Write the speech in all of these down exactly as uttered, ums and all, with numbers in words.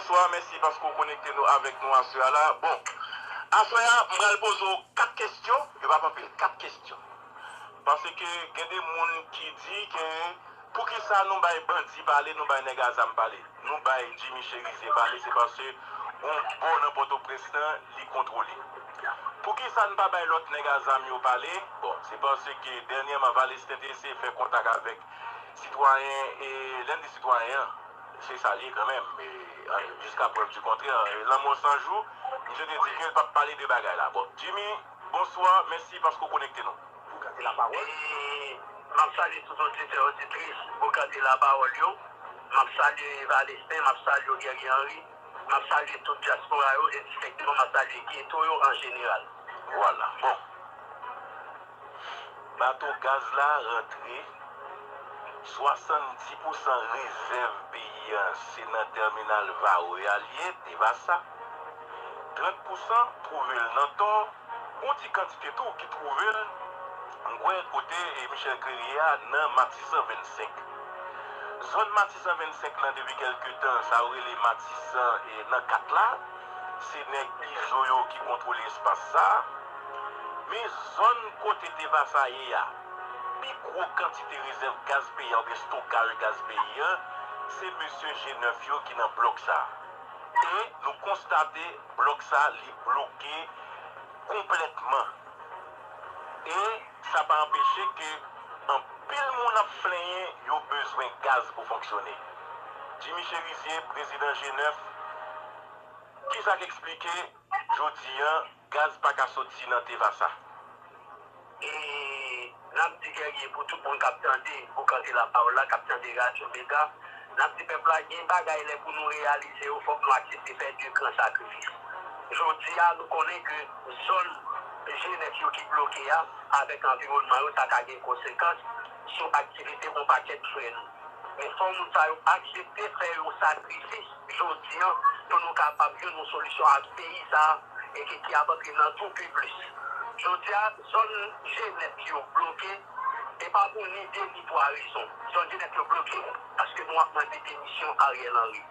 Bonswa, mèsi paske w konekte nou avèk nou aswè a la. Bon, aswè a, m pral poze w kat kesyon. Yo p ap anpil, kat kesyon. Paske gen de moun ki di ke poukisa nou bay bandi pale, nou bay nèg a zam pale, nou bay Jimmy Cherizier pale, se paske yon bò nan Pòtoprens lan, li kontwole. Poukisa n pa bay lòt nèg a zam yo pale? Bon, se paske dènyèman, Valesten te eseye fè kontak avèk sitwayen, e lè n di sitwayen an, se sa l ye kanmenm, e, e, jiska prèv di kontrè, e, lanmò san jou, misye te di ke l p ap pale de bagay la. Bon, Jimmy, bonswa, mèsi paske w konekte nou. Pou gade lapawòl. E m ap salye tout oditè, oditris Bokante Lapawòl yo. M ap salye Valesten, m ap salye Guerrier Henry, m ap salye tout dyaspora yo, endistenkteman, m ap salye geto yo an jeneral. Vwala. Bon. Bato gaz la rantre, swasanndis pousan rezèv peyi a se nan tèminal Varreux a l ye, Tevasa. Trant pousan twouve l nan Tò, yon ti kantite tou ki twouve l, m kwè, kote, e, Michel Clery a nan Matisan vennsenk. Zòn Matisan vennsenk lan, depi kèlke tan, sa yo rele Matisan, e, nan kat la, se nèg Izo yo ki kontwole espas sa a. Men zòn kote Tevasa ye a, pi gwo kantite rezèv gaz peyi a oubyen estokaj gaz peyi a, se mesye G nèf yo ki nan blòk sa a. E nou konstate blòk sa a, li bloke konplètman. E sa pa anpeche ke anpil moun ap plenyen yo bezwen gaz pou fonksyone. Jimmy Cherizier, prezidan G nèf, kisa k eksplike jodi a gaz pa ka soti nan Tevasa? E n ap di Guerrier pou tout moun k ap tande Bokante Lapawòl la, k ap tande Radyo Mega, n ap di pèp la gen bagay lè pou nou reyalize yo, fòk nou aksepte fè de gran sakrifis. Jodi a, nou konnen ke zòn G nèf yo ki bloke a, avèk anviwònman yo, sa ka gen konsekans sou aktivite yon pakèt frè nou. Men fò moun sa yo aksepte fè yon sakrifis jodi a pou nou kapab jwenn yon solisyon ak peyi sa a e ki, ki ap antre nan tou pi plis. Jodi a, zòn G nèf yo bloke, e pa pou ni de ni twa rezon. Zòn G nèf yo bloke paske nou ap mande demisyon Ariel Henry.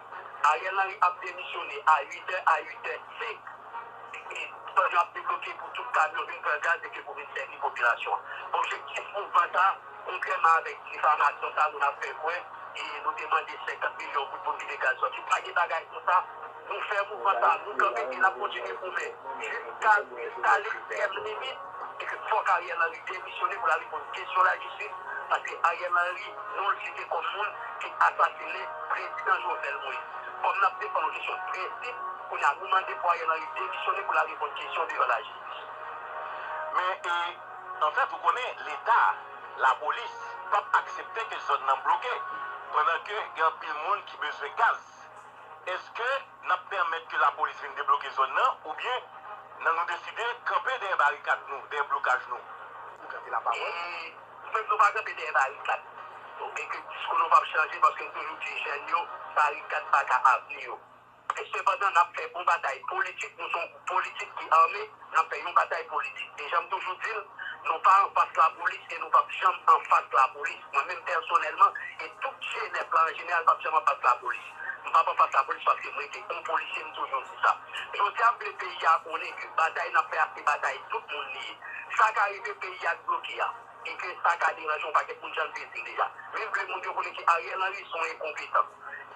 Ariel Henry ap demisyone a uit è, a uit è senk. E zòn yo ap debloke pou tout kamyon vin pran gaz e ke pou vin sèvi popilasyon an. Objektif mouvman sa a, kontrèman avèk difamasyon sa a moun ap fè kwè, e nou te mande senkant milyon goud pou n kite gaz sòti. Pa gen bagay konsa. Nou fè mouvman sa a, nou kanpe e n ap kontinye goumen jiska, jiska lekstrèm limit, e ke fòk Ariel Henry demisyone pou l al reponn kesyon lajistis, paske Ariel Henry, nou l site kòm moun ki asasinen prezidan Jovenel Moïse. Kòm n ap defann yon kesyon prensip, kounye a nou mande pou Ariel Henry demisyone pou l al reponn kesyon devan lajistis. Men, e, anfèt, ou konnen, Leta, lapolis, p ap aksepte ke zòn nan bloke, pandan ke gen anpil moun ki bezwen gaz. Èske n ap pèmèt ke lapolis vin debloke zòn nan, oubyen nan nou deside kanpe dèyè barikad nou, dèyè blokaj nou? Ou kanpe lapawòl. E, nou menm nou pa kanpe dèyè barikad. E ke diskou nou p ap chanje paske nou toujou di jèn yo, barikad pa ka avni yo. E sepandan, n ap fè yon batay politik, nou se yon gwoup politik ki ame, n ap fè yon batay politik. E jan m toujou di l, nou pa anfas lapolis e nou p ap janm anfas lapolis. Mwen menm pèsonèlman, e tout G nèf la an jeneral p ap janm anfas lapolis. M p ap anfas lapolis paske mwen te yon polisye, m toujou di sa. Jodi a, m vle peyi a konnen ke batay n ap fè a se batay tout moun li ye. Sa ka rive peyi a t bloke a. E ke sa ka deranje yon pakèt moun, jan m te di l deja. Men m vle moun yo konnen ke Ariel Henry se yon enkonpetan.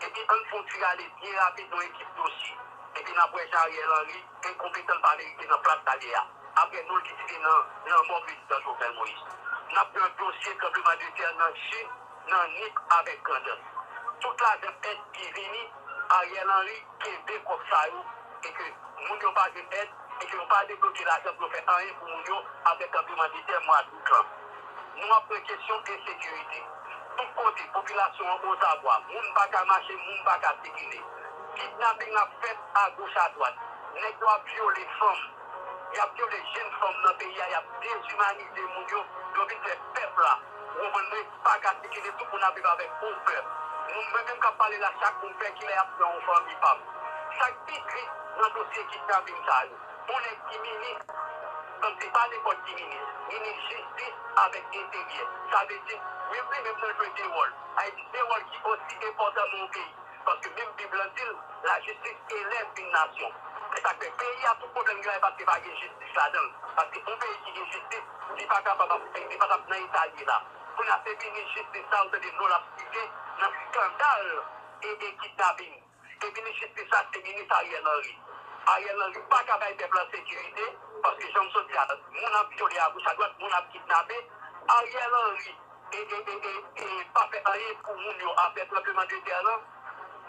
Epi ann fè yon ti rale byen rapid nan ekip dosye. Epi n ap wè jan Ariel Henry enkonpetan, l pa merite nan plas sa l ye a. Apre nou l ki site nan, nan lanmò prezidan Jovenel Moïse. N ap pran dosye tranbleman de tè nan Chili, nan Nip avèk Grandans. Tout lajan èd ki vini, Ariel Henry kenbe kòb sa yo, e ke moun yo pa jwenn èd, e ke yo pa debloke lajan pou yo fè anyen pou moun yo apre tranbleman de tè mwa dout lan. Nou ap pran kesyon ensekirite. Tout kote, popilasyon an ozabwa, moun pa ka mache, moun pa ka sikile. Kidnaping ap fèt agoch adwat. Nèg yo ap vyole fanm. Y ap vyole jenn fanm nan peyi a, y ap dezimanize moun yo, yo vin fè pèp la, ou konprann mwen, pa ka sikile, tout moun ap viv avèk opè. Nou, mwen menm k ap pale la, chak moun pè kilè y ap pran yon fanmi pa m. Sa k pi tris nan dosye kidnaping sa yo, yon nèg ki minis, donk se pa nenpòt ki minis, minis jistis avèk enteryè. Sa vle di, menm li menm nan jwe de wòl. Sa vle di, de wòl ki osi enpòtan nan yon peyi. Paske menm Bib lan di l, lajistis elèv yon nasyon. Se sa k fè peyi a tout pwoblèm li genyen paske pa gen jistis ladan l. Paske yon peyi ki gen jistis, li pa kapab ap, li pa t ap nan eta l ye la. Kounye a se minis jistis sa ou tande non l ap site nan skandal e, e kidnaping. E minis jistis la se minis Ariel Henry. Ariel Henry pa ka bay pèp la sekirite, paske jan m sot di a, moun ap vyole agoch adwat, moun ap kidnape. Ariel Henry e, e, e, e, e pa fè anyen pou moun yo apre tranbleman de tè lan.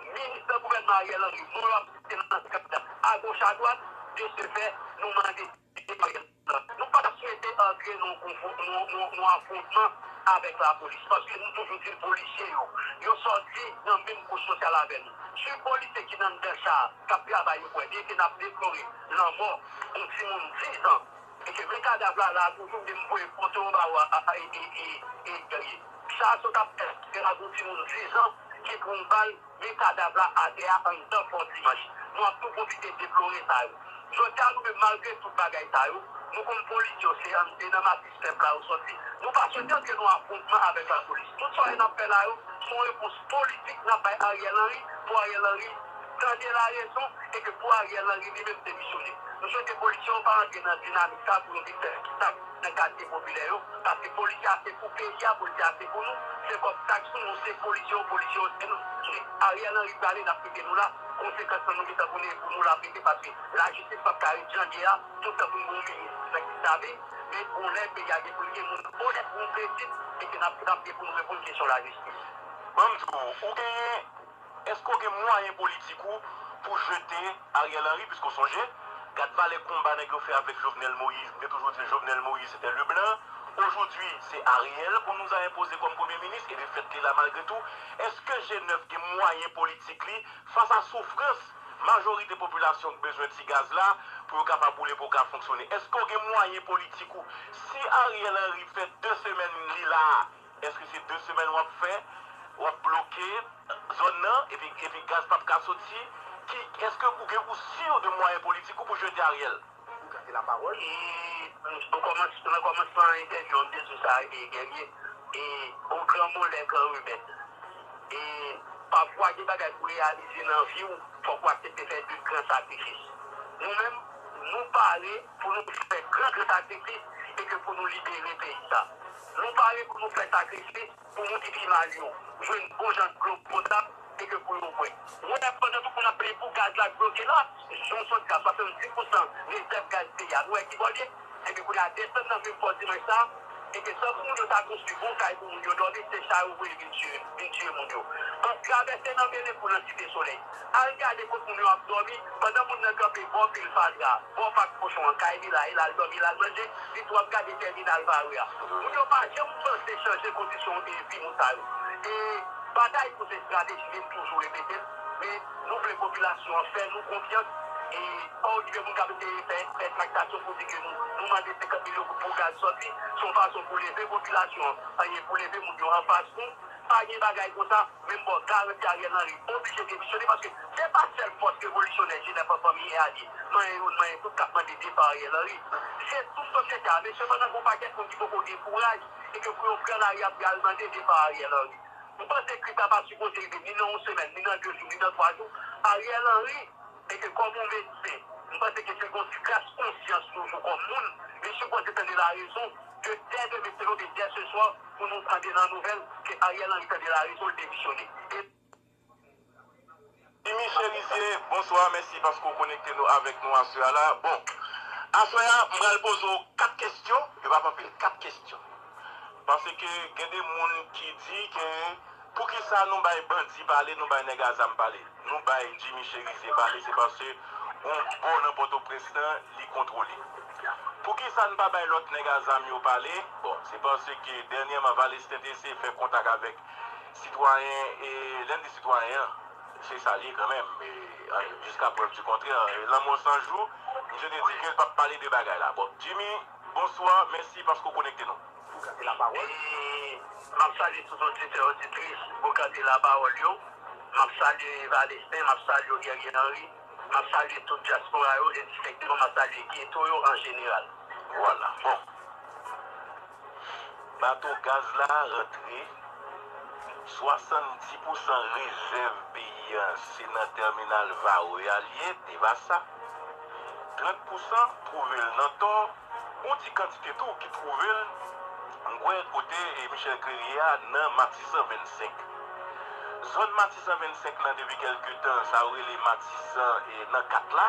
Minis nan gouvènman Ariel Henry, nou ap site nan skandal agoch adwat, de ce fait, nou mande Ariel Henry. Nou pa ta swete antre nan yon konfwon-, nan, nan, nan afwontman avèk lapolis, paske nou toujou di l polisye yo, yo sòti nan menm kouch sosyal avè nou. Si polisye ki nan anndan cha a k ap travay yo kwè, byenke n ap deplore lanmò yon timoun diz an, e ke men kadav la la toujou, m voye foto yo ba ou a, a, a, e, e, e, e, e, sa sot ap fè, se la gon timoun diz an ki pran yon bal, men kadav la atè a anndan Fò Dimanch. Nou ap tou pwofite deplore sa yo. Jodi a, nou menm, malgre tout bagay sa yo, nou konn polisye yo, se an, se nan masis pèp la yo sòti. Nou pa swete antre nan afwontman avèk lapolis. Tout sa yo n ap fè la yo, se yon repons politik n ap bay Ariel Henry, pou Ariel Henry tande larezon e ke pou Ariel Henry li menm demisyone. Nou swete polisye yo pa antre nan dinamik sa pou yo vin fè taks nan katye popilè yo, paske polisye a se pou peyi a, polisye a se pou nou, se kòb taks nou, nou se polisye yo, polisye yo se nou. Si Ariel Henry prale, n ap kite nou la, konsekans lan nou gentan konnen pou nou l ap rete, paske lajistis p ap ka ret jan l ye a, tout tan pou n gen yon minis nan kidnape, men gon lè peyi a gen pou l gen moun onèt, moun kredib, e ke n ap, n ap gen pou nou reponn kesyon lajistis. Ban m di w, ou genyen Èske w gen mwayen politik ou pou jete Ariel Henry, piske w sonje, gad valè konba nèg yo fè avèk Jovenel Moïse, m te toujou di l Jovenel Moïse c'était le blanc, aujourd'hui c'est Ariel qu'on nous a imposé comme premier ministre, e le fait li la malgré tout, èske G nèf gen mwayen politik li, fas a soufrans majorite popilasyon k bezwen ti gaz la, pou yo kapab boule, pou yo ka fonksyone? Èske w gen mwayen politik ou, si Ariel Henry fè de semèn li la a, èske se de semèn w ap fè, w ap bloke zòn nan, epi, epi gaz p ap ka soti? Ki, èske ou gen, ou si de mwayen politik ou pou jete Ariel? Ou gade lapawòl. E, nan kòmans-, nan kòmansman entèvyou an, m te di w sa, e, Guerrier, e, au grand malheur grand remède. E, pafwa, gen bagay pou reyalize nan vi w, fòk ou aksepte fè de gran sakrifis. Nou menm, nou pare pou nou fè gran, gran sakrifis e ke pou nou libere peyi sa. Nou pare pou nou fè sakrifis pou moun ki pi mal yo jwenn bon jan dlo potab e ke pou yo bwè. Ou wè, pandan tout moun ap plede pou gaz la bloke la, si w sot ka swasanndis pousan rezèv gaz peyi a, nou wè ki bò l ye? Epi kounye a, desann nan vil Fò Dimanch sa, e ke san pou moun yo ta konstwi bon kay pou moun yo dòmi, se sa yo voye vin tiye, vin tiye moun yo. An travèse nan Bèlè pou nan Site Solèy. Al gade kot moun yo ap dòmi, pandan moun nan kanpe bò pil fatra, bò pak kochon an, kay li la, e l al dòmi, l al manje, li tou ap gade tèminal Varreux a. Moun yo pa janm panse chanje kondisyon de vi moun sa yo. E batay pou se estrateji, men m toujou repete l, men nou vle popilasyon an fè nou konfyans, e pa okipe moun k ap eseye fè, fè traktasyon pou di ke nou, nou mande senkant milyon goud pou gaz sòti, se yon fason pou leve popilasyon an, anyen pou leve moun yo anfas nou, pa gen bagay konsa, menm bò garanti Ariel Henry oblije demisyone, paske se pa sèl fòs revolisyonè G nèf an fanmi a li, manyen youn, manyen tout k ap mande depa Ariel Henry. Se tout sosyete a, men sepandan gen yon pakèt moun ki poko gen kouraj e ke pou yo pran lari ap pral mande depa Ariel Henry. M panse kri sa pa sipoze rive ni nan yon semèn, ni nan de jou, ni nan twa jou. Ariel Henry, e ke kòm yon medsen, m panse ke se gon ti kras konsyans toujou kòm moun, li sipoze tande larezon, ke dè demen se oubyen dè se swa, pou nou tande nan nouvèl ke Ariel Henry tande larezon, l demisyone. E Jimmy Cherizier, bonswa, mèsi paske w konekte nou avèk nou aswè a la. Bon, aswè a, m pral poze w kat kesyon, yo p ap anpil, kat kesyon. Paske gen de moun ki di ke poukisa nou bay bandi pale, nou bay nèg a zam pale, nou bay Jimmy Cherizier pale, se paske yon bò nan Pòtoprens lan, li kontwole. Poukisa n pa bay lòt nèg a zam yo pale? Bon, se paske dènyèman, Valesten te eseye fè kontak avèk sitwayen, e lè n di sitwayen an, se sa l ye kanmenm, e, a, jusqu'à preuve du contraire, e, lanmò san jou, misye te di ke l p ap pale de bagay la. Bon, Jimmy, bonswa, mèsi paske w konekte nou. Ou gade lapawòl. E m ap salye tout oditè, oditris, Bokante Lapawòl yo. M ap salye Valesten, m ap salye Guerrier Henry. M ap salye tout dyaspora yo, endistenkteman, m ap salye geto yo an jeneral. Vwala, bon. Bato gaz la rantre Swasanndis pousan rezèv peyi a se nan tèminal Varreux a l ye, Tevasa. Trant pousan twouve l nan Tò, yon ti kantite tou ki twouve l, m kwè, kote e Michel Clery a nan Matisan vennsenk. Zòn Matisan vennsenk lan depi kèlke tan, sa yo rele Matisan e nan kat la,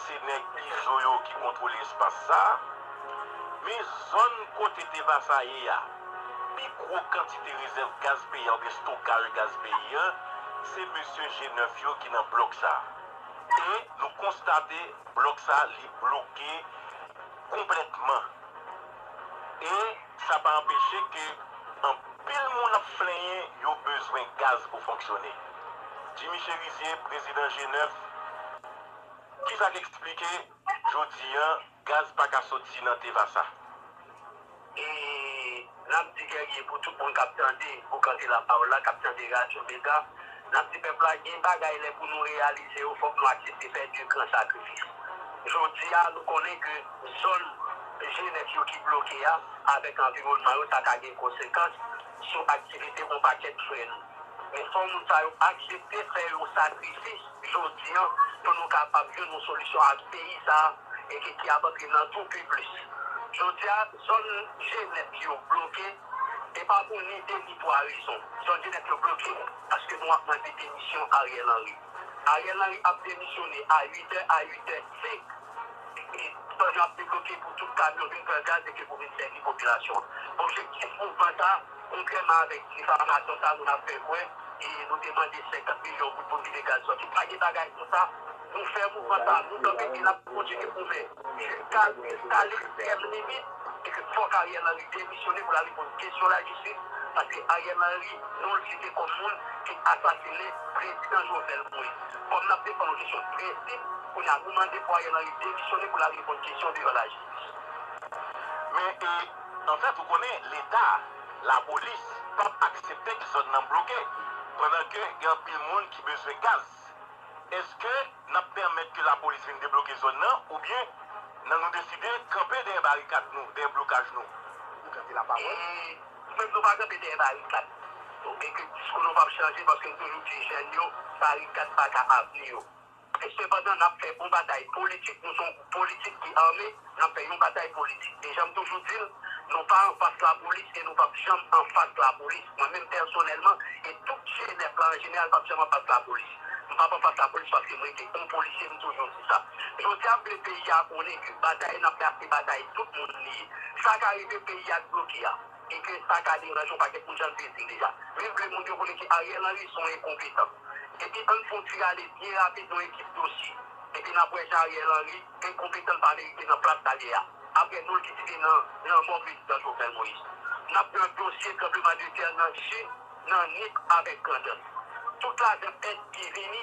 se nèg Izo yo ki kontwole espas sa a. Men zòn kote Tevasa ye a, pi gwo kantite rezèv gaz peyi a oubyen stokaj gaz peyi a, se mesye G nèf yo ki nan blòk sa a. E nou konstate blòk sa a, li bloke konplètman. E sa pa anpeche ke anpil moun ap plenyen yo bezwen gaz pou fonksyone. Jimmy Chérizier, prezidan G nèf, kisa k eksplike jodi a gaz pa ka soti nan Tevasa? E n ap di Guerrier pou tout moun k ap tande Bokante Lapawòl la, k ap tande Radyo Mega, n ap di pèp la gen bagay lè pou nou reyalize yo, fòk nou aksepte fè de gran sakrifis. Jodi a, nou konnen ke zòn G nèf yo ki bloke a, avèk anviwònman yo, sa ka gen konsekans sou aktivite yon pakèt frè nou. Men fò moun sa yo aksepte fè yon sakrifis jodi a pou nou kapab jwenn yon solisyon ak peyi sa a e ki, ki ap antre nan tou pi plis. Jodi a, zòn G nèf yo bloke, e pa pou ni de ni twa rezon. Zòn G nèf yo bloke paske nou ap mande demisyon Ariel Henry. Ariel Henry ap demisyone a uit è, a uit è senk. E zòn yo ap debloke pou tout kamyon vin pran gaz e ke pou vin sèvi popilasyon an. Objektif mouvman sa a, kontrèman avèk difamasyon sa a nou ap fè kwè, e nou te mande senkant milyon goud pou vide gaz sòti. Pa gen bagay konsa. Nou fè mouvman sa a, nou kanpe e n ap kontinye pou fè jiska, jiska lekstrèm limit, e ke fòk Ariel Henry demisyone pou l al reponn kesyon lajistis, paske Ariel Henry, nou l site kòm moun ki asasinen prezidan Jovenel Moïse. Kòm n ap defann yon kesyon prensip, kounye a nou mande pou Ariel Henry demisyone pou l al reponn kesyon devan lajistis. Men, e, anfèt, ou konnen, Leta, lapolis, p ap aksepte ke zòn nan bloke, pandan ke gen anpil moun ki bezwen gaz. Èske n ap pèmèt ke lapolis vin debloke zòn nan, oubyen nan nou deside kanpe dèyè barikad nou, dèyè blokaj nou? Bokante Lapawòl. E nou menm nou pa kanpe dèyè barikad. Nou, e ke diskou nou p ap chanje paske nou toujou di jèn yo, barikad pa ka avni yo. E sepandan, n ap fè yon batay politik, nou se yon gwoup politik ki ame, n ap fè yon batay politik. E jan m toujou di l, nou pa anfas lapolis e nou p ap janm anfas lapolis. Mwen menm pèsonèlman, e tout G nèf la an jeneral p ap janm anfas lapolis. M p ap anfas lapolis paske mwen te yon polisye, m toujou di sa. Jodi a, m vle peyi a konnen ke batay n ap fè a se batay tout moun li ye. Sa ka rive peyi a t bloke a, e ke sa ka deranje yon pakèt moun jan n te di l deja. Men m vle moun yo konnen ke Ariel Henry se yon enkonpetan. Epi ann fè yon ti rale byen rapid nan ekip dosye. Epi n ap wè jan Ariel Henry enkonpetan, l pa merite nan plas sa l ye a. Apre nou l ki site nan lanmò prezidan Jovenel Moïse. N ap pran dosye tranblemanntè nan Chin, nan Nip avèk Grandans. Tout lajan èd ki vini,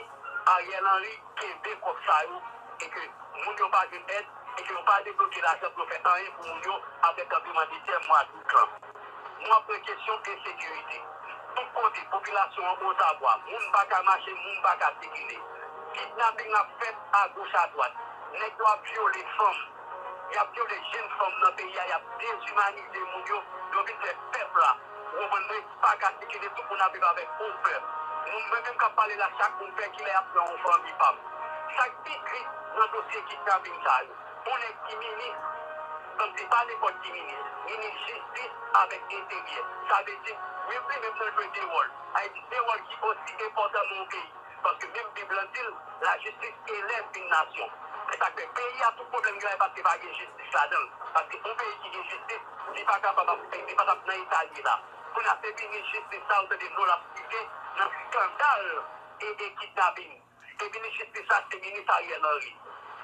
Ariel Henry kenbe kòb sa yo e ke moun yo pa jwenn èd e ke yo pa debloke lajan pou yo fè anyen pou moun yo apre tranblemanntè mwa dout lan. Nou ap pran kesyon ensekirite. Tout kote, popilasyon an ozavwa, moun pa ka mache, moun pa ka sikile. Kidnaping ap fèt agoch adwat. Nèg yo ap vyole fanm. Y ap vyole jenn fanm nan peyi a, y ap dezimanize moun yo, yo vin fè pèp la, ou konprann mwen, pa ka sikile, tout moun ap viv avèk opè. Moun, mwen menm k ap pale la, chak moun pè kilè y ap pran yon fanmi pa m. Sa k pi tris nan dosye kidnaping sa yo, yon nèg ki minis, donk se pa nenpòt ki minis, minis jistis avèk enteryè. Sa vle di, menm li menm nan jwe de wòl. Sa vle di, de wòl ki osi enpòtan nan yon peyi. Paske menm Bib lan di l, lajistis elèv vin nasyon. Se sa k fè peyi a tout pwoblèm yo la, e paske pa gen jistis ladan l. Paske yon peyi ki gen jistis, li pa kapab ap, li pa t ap nan eta l ye la. Kounye a se minis jistis sa ou tande non l ap site nan eskandal e, e kidnaping. E minis jistis la se minis Ariel Henry.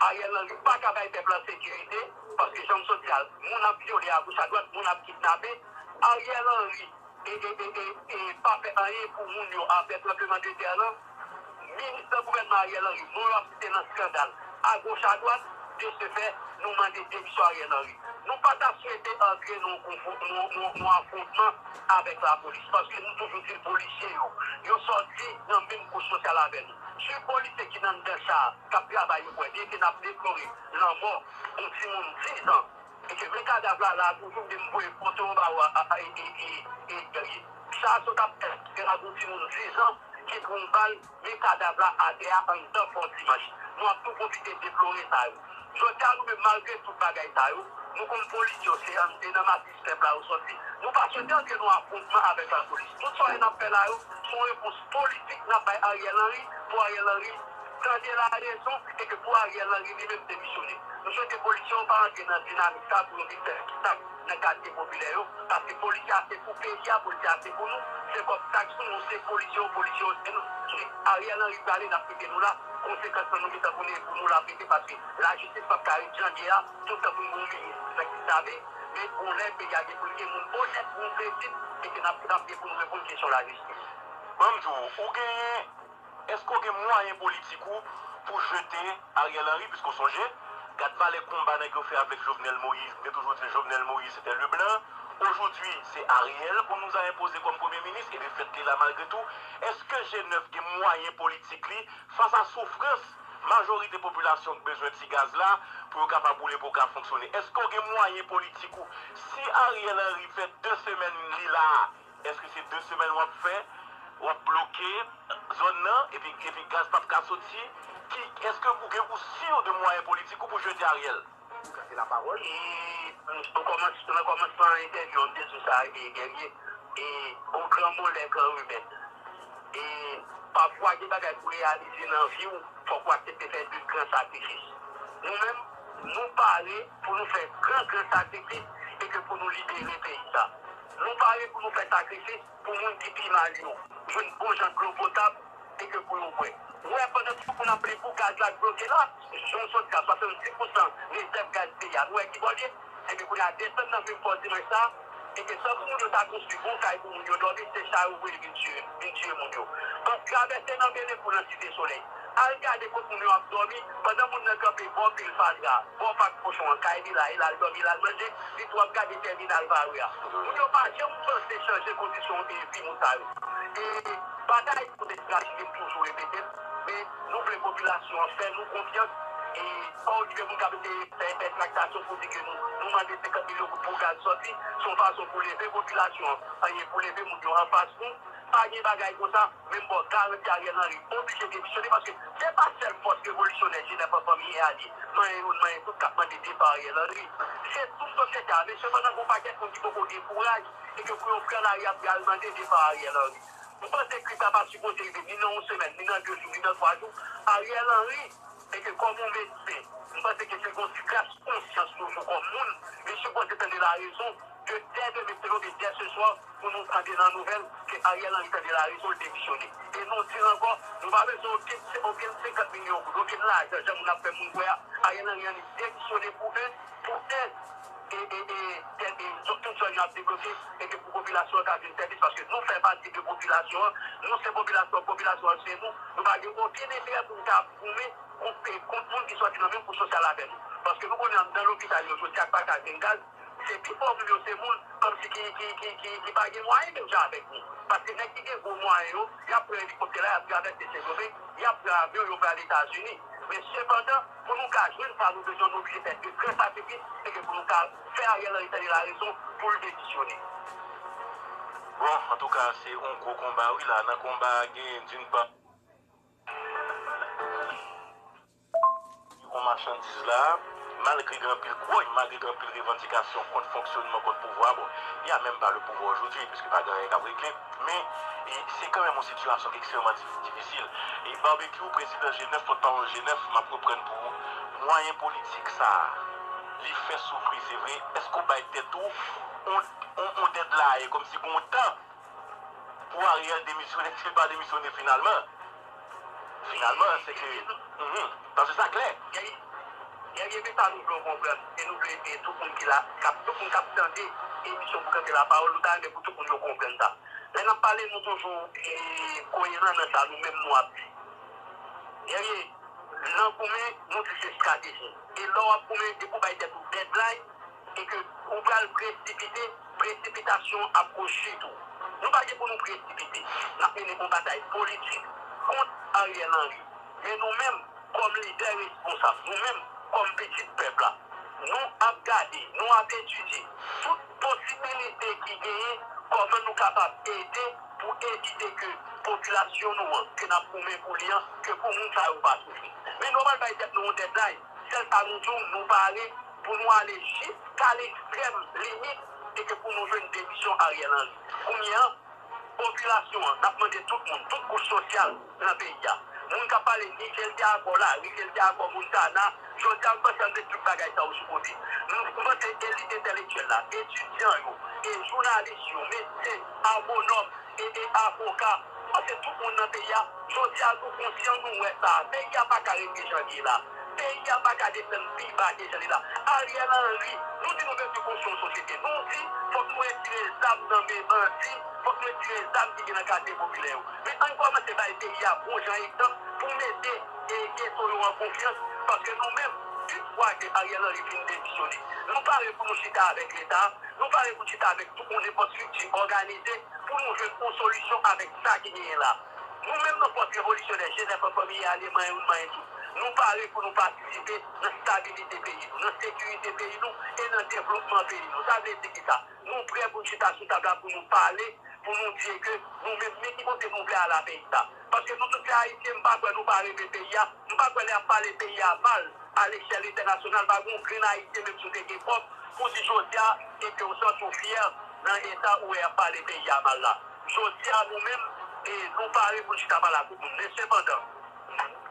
Ariel Henry pa ka bay pèp la sekirite, paske jan m sot di a, moun ap vyole agoch adwat, moun ap kidnape. Ariel Henry e, e, e, e, e pa fè anyen pou moun yo apre tranblemanntè lan. Minis nan gouvènman Ariel Henry, non yo ap site nan eskandal agoch adwat. De ce fait, nou mande demisyon Ariel Henry. Nou pa ta swete antre nan yon konfwo-, nan, nan, nan afwontman avèk lapolis, paske nou toujou di l polisye yo, yo sòti nan menm kouch sosyal avè nou. Si polisye ki nan anndan cha a k ap travay, yo kwè, byenke n ap deplore lanmò yon timoun diz an, E ke men kadav la la toujou, m di m voye foto yo ba ou a, a, a, e, e, e, e, Guerrier. Sa sot ap fè, se la pou timoun sis an ki pran yon bal, men kadav la atè a anndan fò dimanch. Nou ap tou pwofite deplore sa yo. Jodi a, nou menm, malgre tout bagay sa yo, nou konn polis yo, se an, se nan masis pèp la yo sòti. Nou pa swete antre nan afwontman avèk lapolis. Tout sa yo n ap fè la yo, se yon repons politik n ap bay Ariel Henry, pou Ariel Henry tande larezon e ke pou Ariel Henry li menm demisyone. Nou swete polis yo pa antre nan dinamik sa pou yo vin fè kidnap nan katye popilè yo, paske polis la se pou peyi a, polis la se pou nou, se kòb taks nou, nou se polis yo, polis yo se nou. Si Ariel Henry prale, n ap kite nou la, konsekans lan nou gentan konnen e pou nou l ap rete, paske lajistis p ap ka ret jan l ye a, tout tan pou n gen yon minis nan kidnape, men gon lè peyi a gen pou l gen moun onèt, moun kredib, e ke n ap, n ap gen pou n reponn kesyon lajistis. Ban m di w, ou genyen, èske w gen mwayen politik ou pou jete Ariel Henry, piske w sonje, gad valè konba nèg yo fè avèk Jovenel Moïse, m te toujou di Jovenel Moïse c'était le blanc, aujourd'hui c'est Ariel qu'on nous a imposé comme premier ministre, e defèt li la malgre tout, èske G nèf gen mwayen politik li, fas a soufrans majorite popilasyon k bezwen ti gaz la pou yo kapab woule, pou yo ka fonksyone, èske w gen mwayen politik ou, si Ariel Henry fè de semèn li la a, èske se de semèn w ap fè, w ap bloke zòn nan, epi, epi gaz p ap ka soti? Ki, èske ou gen, ou si de mwayen politik ou pou jete Ariel? Sa se lapawòl. E, nan kòmans-, nan kòmansman entèvyou an, m te di w sa, e, Guerrier, e, au grand mot, les grands remèdes. E, pafwa, gen bagay pou reyalize nan vi w, fòk ou aksepte fè de gran sakrifis. Nou menm, nou pare pou nou fè gran, gran sakrifis e ke pou nou libere peyi sa. Nou pare pou nou fè sakrifis pou moun ki pi mal yo jwenn bon jan dlo potab e ke pou yo bwè. Ou wè, pandan tout moun ap plenyen pou gaz la k bloke la, si w sot ka swasanndiz pousan rezèv gaz peyi a, nou wè ki bò l ye? Ebyen, kounye a, desann nan menm fò dimanch sa, e ke san pou moun yo ta konstwi bon kay pou moun yo dòmi, se sa yo voye vin tiye, vin tiye moun yo. Pran travèse nan Belekou, nan Site Solèy. Al gade kot moun yo ap dòmi, pandan moun nan kanpe bò pil fatra, bò pak kochon an, kay li la, e l al dòmi, l al manje, li tou ap gade tèminal Varreux a. Moun yo pa janm panse chanje kondisyon de vi moun sa yo. E batay kont esklav, m toujou repete l, men nou vle popilasyon an fè nou konfyans, e pa okipe moun k ap eseye fè, fè traktasyon pou di ke nou, nou mande senkant milyon goud pou gaz sòti, se yon fason pou leve popilasyon an, anyen pou leve moun yo anfas nou, pa gen bagay konsa, menm bò garanti Ariel Henry oblije demisyone, paske se pa sèl fòs revolisyonè G nèf an fanmi a li, manyen youn, manyen tout k ap mande depa Ariel Henry. Se tout sosyete a, men sepandan, gon pakèt moun ki poko gen kouraj, e ke pou yo pran lari a pou y al mande depa Ariel Henry. M panse krim sa pa sipoze rive ni nan yon semèn, ni nan de jou, ni nan twa jou. Ariel Henry, e ke kòm yon medsen, m panse ke se gon ti kras konsyans toujou kòm moun, li sipoze tande larezon, ke dè demen, sinon ke dè se swa, pou nou tande nan nouvèl ke Ariel Henry tande larezon, l demisyone. E nou di l ankò, nou pa bezwen okenn, okenn senkant milyon goud, okenn lajan, jan moun ap fè moun kwè a. Ariel Henry annik demisyone pou en, pou en, e, e, e, e, e, zòn, tout zòn yo ap debloke, e ke pou popilasyon an ka jwenn sèvis, paske nou fè pati de popilasyon an, nou se popilasyon, popilasyon an se nou, nou pa gen okenn enterè pou nou ta goumen kont, kont moun ki sòti nan menm kouch sosyal avè nou. Paske nou konnen anndan lopital yo, jodi a k pa ka jwenn gaz, se pifò moun yo se moun, kòmsi ki, ki, ki, ki, ki pa gen mwayen menm jan avèk nou. Paske nèg ki gen gwo mwayen yo, y ap pran elikoptè la, y ap travèse Sendomeng, y ap pran avyon, yo pral Etazini. Men sepandan, pou nou ka jwenn sa nou bezwen, nou oblije fè de gran sakrifis, e ke pou nou ka fè Ariel Henry tande larezon pou l demisyone. Bon, antouka, se yon gwo konba, wi, la. Nan konba a, gen, d'une part, yon machandiz la, malgre gen anpil gwòy, malgre gen anpil revandikasyon kont fonksyonman, kont pouvwa, bon, il y a même pas le pouvoir aujourd'hui, puisque pa gen anyen k ap regle, men, e, se kanmenm yon sitiyasyon ki ekstrèmman di-, difisil. E Barbecue, prezidan G nèf, pòtpawòl G nèf, m ap reprann pou ou, mwayen politik sa a, li fè soufri, se vre, èske w bay tèt ou on, on, on deadline, kòmsi gen yon tan pou Ariel demisyone, si l pa demisyone finalman, finalman, se ke, mhm, paske sa klè. Guerrier, men sa nou vle w konprann, e nou vle ede tout moun ki la, k ap, tout moun k ap tande emisyon Boukante Lapawòl, nou ta renmen pou tout moun yo konprann sa. Lè n ap pale, nou toujou, e, koyeran nan sa nou menm nou ap di. Guerrier, nan goumen, nou di se estrateji. E lè w ap goumen, depi w bay tèt ou deadline, e ke ou pral presipite, presipitasyon ap kou chit ou. Nou pa gen pou nou presipite. N ap mennen yon batay politik kont Ariel Henry. Men nou menm, kòm lidè responsab, nou menm, kòm pitit pèp la, Nou ap gade, nou ap etidye tout posibilite ki genyen, kòman nou kapab ede pou evite ke popilasyon nou an, ke n ap goumen pou li an, ke pou moun sa yo pa soufri. Men nou pral bay tèt nou yon deadline. Sèl sa nou di w, nou pare pou nou ale jiska lekstrèm limit e ke pou nou jwenn demisyon Ariel Henry. Kounye a, popilasyon an, n ap mande tout moun, tout kouch sosyal nan peyi a. Moun k ap pale ni Jelde Akò la, ni Jelde Akò Montana, jodi a, m panse ann met tout bagay sa yo sou kote. Nou, m panse elit entèlektyèl la, etidyan yo, e jounalis yo, medsen, agwonòm, e, e avoka, m panse tout moun nan peyi a, jodi a, nou konsyan, nou wè sa. Peyi a pa ka rete jan l ye la. Peyi a pa ka desann pi ba ke jan li la. Ariel Henry, nou di nou bezwen konstwi yon sosyete. Nou di, fòk nou retire zam nan men bandi, fòk nou retire zam ki gen nan katye popilè yo. Men ann kòmanse bay peyi a bon jan egzanp pou mete e geto yo an konfyans, paske nou menm, yon fwa ke Ariel Henry fin demisyone, nou pare pou nou chita avèk Leta, nou pare pou chita avèk tout yon nenpòt estrikti òganize pou nou jwenn yon solisyon avèk sa ki genyen la. Nou menm nan fòs revolisyonè G nèf an, fò m ye ale manyen moun manyen tout, nou pare pou nou patisipe nan stabilite peyi nou, nan sekirite peyi nou e nan devlopman peyi nou. Sa vle di kisa? Nou prè pou n chita sou tab la pou nou pale, pou nou di ke nou menm, men ki kote nou vle al a peyi sa. Paske nou tout se Ayisyen, m pa kwè nou pa renmen peyi a, m pa kwè lè y ap pale peyi a mal a lechèl entènasyonal, pa gen yon grenn Ayisyen, menm si w te gen kòb, pou di jodi a, epi w santi w fyè nan eta ou wè y ap pale peyi a mal la. Jodi a, nou menm, e, nou pare pou n chita pale ak tout moun. Men sepandan,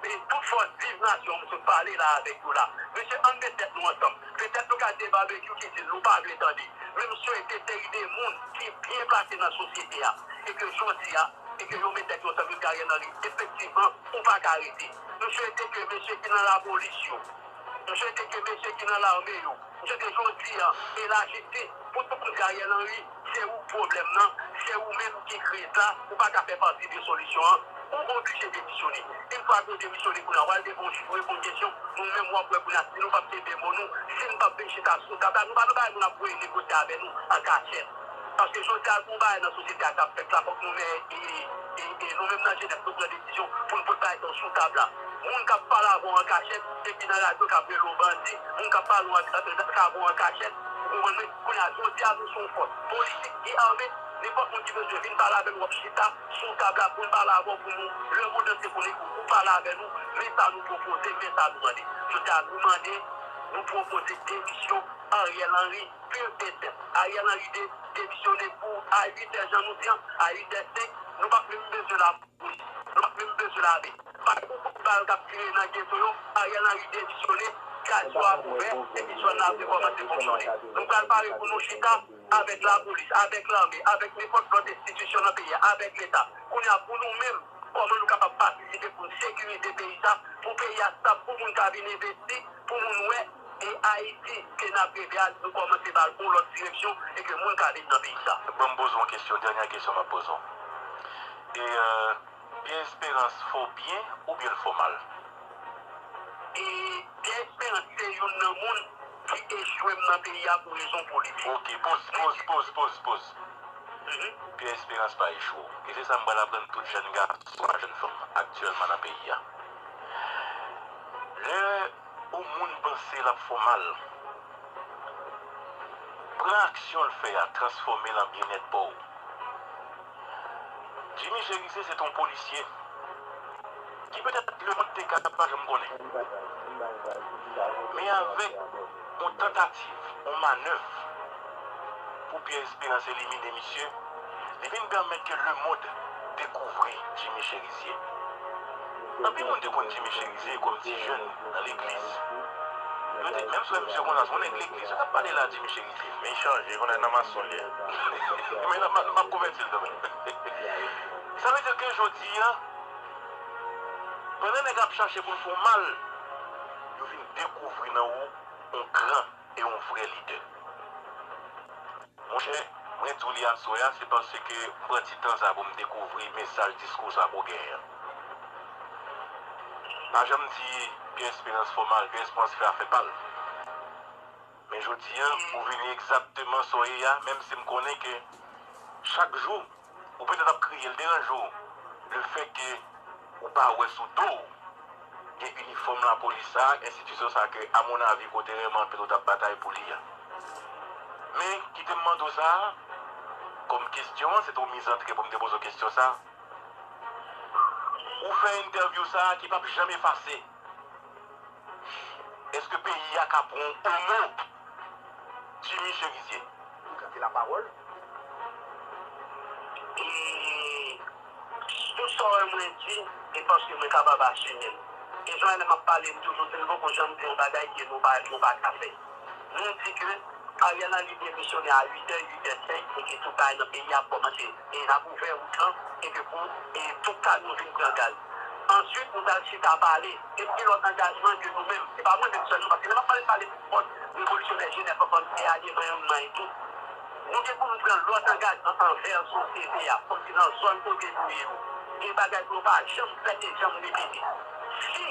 e tout fòs viv nasyon, m sot pale la avèk yo la. Mesye, ann met tèt nou ansanm. Petèt nou ka di Babekyou ki di l nou pa vle tande. Men m swete seri de moun ki byen plase nan sosyete a, e ke jodi a, e ke yo met tèt yo ansanm, yo di Ariel Henry, efektivman, ou pa ka rete. M swete ke mesye ki nan lapolis yo, m swete ke mesye ki nan lame yo, m swete jodi a, e lajistis, pou tout moun di Ariel Henry, se ou k pwoblèm nan, se ou menm ki kriz la, ou pa ka fè pati de solisyon an, ou oblije demisyone. Yon fwa ke w demisyone, kounye a, w al devan yon jij, w reponn kesyon, nou menm w ap wè kounye a si nou p ap kenbe mo nou, si n p ap vin chita sou tab la, nou pa nan bagay pou n ap voye negosye avè nou an kachèt. Paske jodi a, gon bagay nan sosyete a k ap fèt la, fòk nou menm, e, e, e, nou menm nan G nèf, nou pran desizyon pou n pot bagay sa yo sou tab la. Moun k ap pale avè w an kachèt, epi nan radyo k ap rele w bandi, moun k ap pale w an, k ap avè w an kachèt, ou konprann mwen? Kounye a, jodi a, nou se yon fòs politik ki ame, nenpòt moun ki bezwen vin pale avè n, w ap chita sou tab la pou n pale avè w, pou nou, lemonn antye konnen ke ou pale avè nou, men sa nou pwopoze, men sa nou mande. Jodi a, nou mande, nou pwopoze demisyon Ariel Henry, pur et simple. Ariel Henry de, demisyone pou a uit è, jan nou di an, a uit è senk, nou p ap menm bezwen lapolis, nou p ap menm bezwen lame. Pa gen kout bal k ap tire nan geto yo, Ariel Henry demisyone, kay swa ouvè, epi zòn nan ap rekòmanse fonksyone. Nou pral pare pou nou chita avèk lapolis, avèk lame, avèk nenpòt lòt enstitisyon nan peyi a, avèk Leta. Kounye a, pou nou menm, kòman nou kapab patisipe pou n sekirize peyi sa, pou peyi a stab, pou moun ka vin envesti, pou moun wè, e Ayiti ke n ap reve a, nou kòmanse ba l yon lòt direksyon, e ke moun ka vin nan peyi sa. Ban m poze w yon kesyon, dènyè kesyon m ap poze w. E, euh, Pierre Espérance fè w byen oubyen l fè w mal? E Pierre Espérance se youn nan moun ki echwe m nan peyi a pou rezon politik. Ok, poz, poz, poz, poz, poz. Mhm. Pierre Espérance pa echwe w. E se sa m pral aprann tout jèn gason ak jèn fanm aktyèlman nan peyi a. Lè yon moun panse l ap fè w mal, pran aksyon l fè a, transfòme l an byennèt pa w. Jimmy Chérizier se t on polisye ki petèt lemonn te ka pa janm konnen. Men avèk yon tantativ, yon manèv pou Pierre Espérance elimine misye, li vin pèmèt ke lemonn dekouvri Jimmy Chérizier. Anpil moun te konn Jimmy Chérizier kòm ti jèn nan legliz. Yo te, menm si w wè misye konsa, se yon nèg legliz. Yo t ap pale la Jimmy Chérizier. Men chanje, konnen nan mason li ye. Men nan ma-, m ap konvèti l kanmenm. Sa vle di ke jodi a, pandan nèg ap chache pou l fè w mal, yo vin dekouvri nan ou yon gran e yon vrè lidè. Monchè, mwen di w li aswè a, se paske m pran ti tan sa pou m dekouvri mesaj diskou sa pou w genyen an. Pa janm di Pierre Espérance fè w mal, Pierre Espérance fè afè pa l. Men jodi a, ou vini egzakteman sa w ye a, menm si m konnen ke chak jou, ou petèt ap kriye, l deranje w, lefètke ou pa wè sou do w gen inifòm lapolis sa, enstitisyon sa ke, amonavi, kote rèman anpil ou t ap batay pou li a. Men, kite m mande w sa, kòm kesyon, se te yon mizantre pou m te poze w kesyon sa. Ou fè entèvyou sa ki p ap janm efase. Èske peyi a ka pran yon omo Jimmy Cherizier? Ou gade lapawòl. E tout sa w wè mwen di, e paske mwen kapab asime l. E jan lè m ap pale, m toujou di, m poko janm di yon bagay ke nou pa, nou pa ka fè. Nou di ke Ariel Henry demisyone a uit è, uit è senk, e ke tout bagay nan peyi a ap kòmanse, e n ap ouvè wout lan, e ke pou, e tout kamyon vin pran gaz. Answit, nou pral chita pale, e ki lòt angajman ke nou menm, se pa mwen menm sèlman, paske lè m ap pale, m pale pou kont revolisyonè Jenèf, ansanm e a devan yo, nou manyen tout. Nou gen pou nou pran lòt angajman anvè sosyete a, kòmsi nan zòn kote nou ye yo. Gen bagay pou yo pa janm fè e janm repete. Si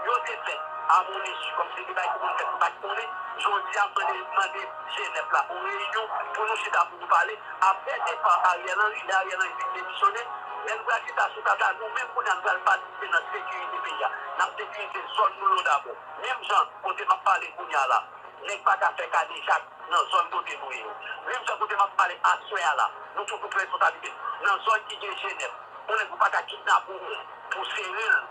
yo te fè a mon insu, kòmsi gen bagay ki pou nou fè nou pa t konnen, jodi a, m mande, mande Jenèf la pou reyinyon, pou nou chita, pou nou pale. Apre depa Ariel Henry, lè Ariel Henry fin demisyone, lè nou pral chita sou tab la, nou menm kounye a, nou pral patisipe nan sekirite peyi a. N ap sekirize zòn nou yo dabò. Menm jan, kote m ap pale kounye a la, nèg pa ka fè kadejak nan zòn kote nou ye yo. Menm jan kote m ap pale aswè a la, nou toujou pran responsablite. Nan zòn ki gen Jenèf, yon nèg ou pa ka kidnape yon moun pou sere l.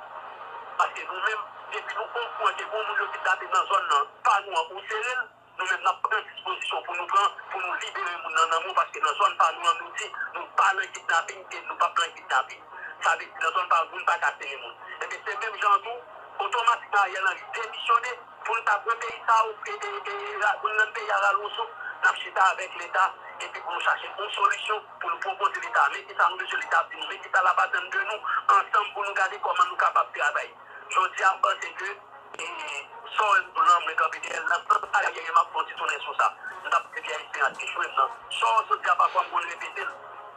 Paske nou menm, depi nou okouran ke gon moun yo kidnape nan zòn nan, pa nou an, ou sere l, nou menm n ap pran dispozisyon pou nou pran, pou nou libere moun nan nan men w, paske nan zòn pa nou an, nou di, nou pa nan kidnaping e nou p ap nan kidnaping. Sa vle di, nan zòn pa nou, moun pa ka sere moun. Ebyen, se menm jan an tou, otomatikman Ariel Henry demisyone, pou n ta pran peyi sa a, e, e, e, ra-, pou n rann peyi a rale yon souf, n ap chita avèk Leta, epi pou nou chache yon solisyon, pou nou pwopoze Leta, men kisa nou bezwen, Leta ap di nou, men kisa l ap atann de nou, ansanm pou nou gade kòman nou kapab travay. Jodi a, m panse ke, e, sa w wè m di w lan, mwen kanpe dèyè l, nan sans sa, m ap fè yon ti tounen sou sa. M t ap di Pierre Espérance ki jwe m nan. Sa w sot di a, pafwa m konn repete l.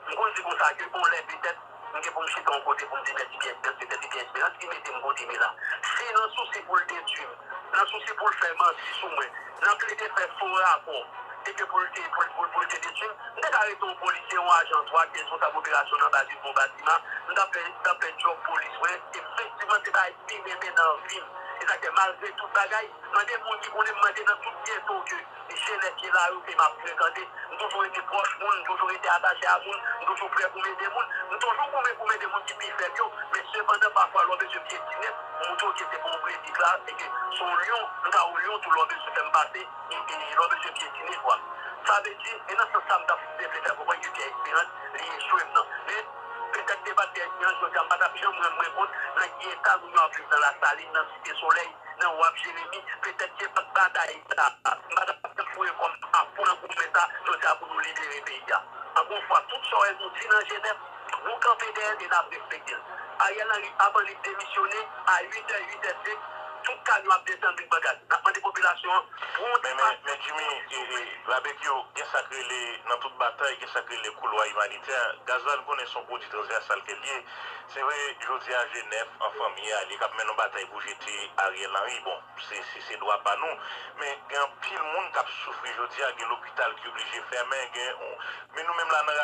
M konn di konsa ke gon lè petèt, m gen pou m chita yon kote pou m di mèsi Pierre Espérance, petèt se Pierre Espérance ki mete m kote m ye la. Si nan sousi pou l detwi m, nan sousi pou l fè manti sou mwen, nan plede fè fo rapò, e ke pou l te, pou l, pou l, pou l te detwi m, m te ka rete yon polisye, yon ajan twa ki responsab operasyon nan baz Bon Batima, m t ap fè, m t ap fè djòb polis mwen, efektivman se bagay m pi renmen nan vi m. E sa k fè malgre tout bagay, mande moun ki konnen m, mande nan tout geto ke jenès ki la yo ke m ap frekante. M toujou rete pwòch moun, m toujou rete atache a moun, m toujou prè pou m ede moun. M toujou goumen pou m ede moun ki pi fèb yo, men sepandan pafwa lè w bezwen pyetine m, m montre w ke se pa yon predik la, e ke se yon lyon, m ka yon lyon tou lè w bezwen fè m pase, e, e lè w bezwen pyetine kwa. Sa vle di, e nan sans sa m t ap vle fè konprann ke Pierre Espérance, li echwe m nan. Men, petèt se pa t Pierre Espérance, jodi a m pa t ap janm rann mwen kont nan ki eta moun yo ap viv nan Lasalin, nan Site Solèy, nan W A P Jeremi, petèt se pa t batay sa, m pa t ap janm foure kò m a fon nan goumen sa, jodi a pou nou libere peyi a. Ankò yon fwa, tout sa w wè nou di nan Jenèf, nou kanpe dèyè l e n ap respekte l. Ariel Henry, avan li demisyone, a uit è, uit è senk, tout kamyon ap desann vin pran gaz. N ap mande popilasyon an, pran yon ti pasyans. Men, men, men Jimmy, e, e, Babecue, gen sa k rele, nan tout batay, gen sa k rele koulwa imanitè. Gaz la, n konnen se yon pwodui transvèsal ke l ye. Se vre, jodi a, Jenèf, an fanmi a, li k ap mennen yon batay pou jete Ariel Henry. Bon, se, se, se dwa pa nou. Men gen anpil moun k ap soufri jodi a, gen lopital ki oblije fèmen, gen, men nou menm la nan